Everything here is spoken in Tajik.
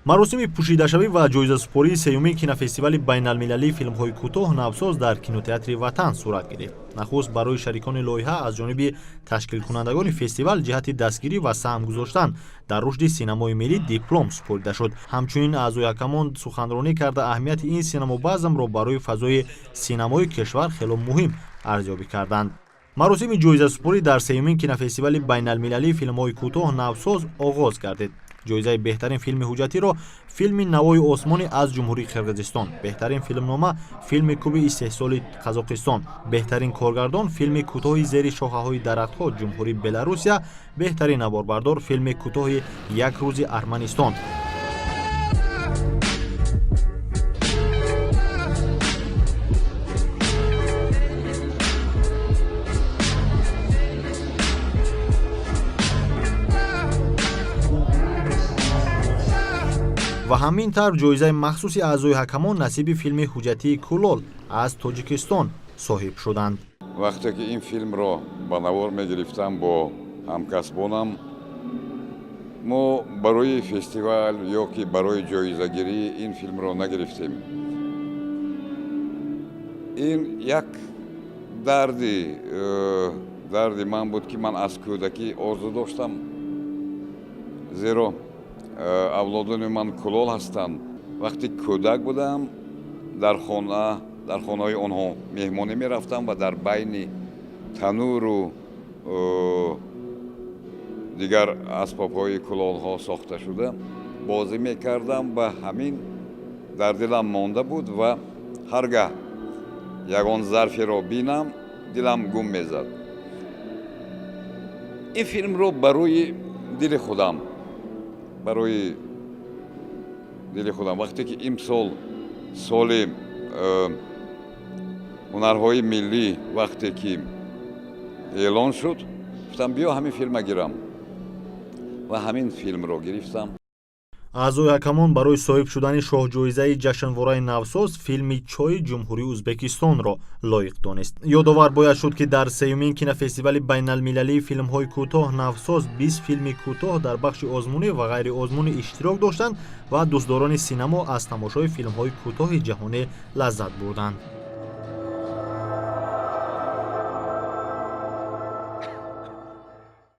Маросими пӯшидашавӣ ва ҷоизасупории сеюмин кинофестивали байналмилалии филмҳои кӯтоҳ «Навсоз» дар кинотеатри «Ватан» сурат гирифт. Нахуст барои шарикони лоиҳа аз ҷониби ташкилкунандагони фестивал ҷиҳати дастгирӣ ва саҳм гузоштан дар рушди синамои миллӣ диплом супорида шуд. Ҳамчунин аъзои ҳакамон суханронӣ карда, аҳамияти ин синамобазмро барои фазои синамои кишвар хело муҳим арзёбӣ карданд. Маросими ҷоизасупорӣ дар сеюмин кинофестивали байналмилалии филмҳои кӯтоҳ «Навсоз» оғоз гардид. Ҷоизаи беҳтарин филми ҳуҷҷатиро филми «Навои осмонӣ» аз Ҷумҳурии Қирғизистон, беҳтарин филмнома филми «Куби истеҳсоли» Қазоқистон, беҳтарин коргардон филми кӯтоҳи «Зери шохаҳои дарахтҳо» Ҷумҳурии Беларусия, беҳтарин наворбардор филми кӯтоҳи «Як рӯзи Арманистон». Ва ҳамин тавр ҷоизаи махсуси аъзои ҳакамон насиби филми ҳуҷҷатии «Кулол» аз Тоҷикистон соҳиб шуданд. Вақте ки ин филмро ба навор мегирифтам бо ҳамкасбонам, мо барои фестивал ё ки барои ҷоизагирӣ ин филмро нагирифтем. Ин як дарди ман буд, ки ман аз кӯдакӣ орзу доштам, зеро авлодони ман кулол ҳастанд. Вақте кӯдак будам, дар хонаҳои онҳо меҳмонӣ мерафтам ва дар байни тануру дигар асбобҳои кулолҳо сохта шуда бозӣ мекардам ва ҳамин дар дилам монда буд ва ҳар гаҳ ягон зарферо бинам, дилам гум мезад. Ин филмро барои дили худам, барои дили худам, вақте ки имсол соли ҳунарҳои миллӣ вақте ки эълон шуд, гуфтам, биё ҳамин филма гирам ва ҳамин филмро гирифтам. Аъзои ҳакамон барои соҳиб шудани шоҳҷоизаи ҷашнвораи «Навсоз» филми «Чойи» Ҷумҳурии Ӯзбекистонро лоиқ донист. Ёдовар бояд шуд, ки дар сеюмин кинофестивали байналмилалии филмҳои кӯтоҳ «Навсоз» 20 филми кӯтоҳ дар бахши озмунӣ ва ғайриозмунӣ иштирок доштанд ва дӯстдорони синамо аз тамошои филмҳои кӯтоҳи ҷаҳонӣ лаззат бурданд.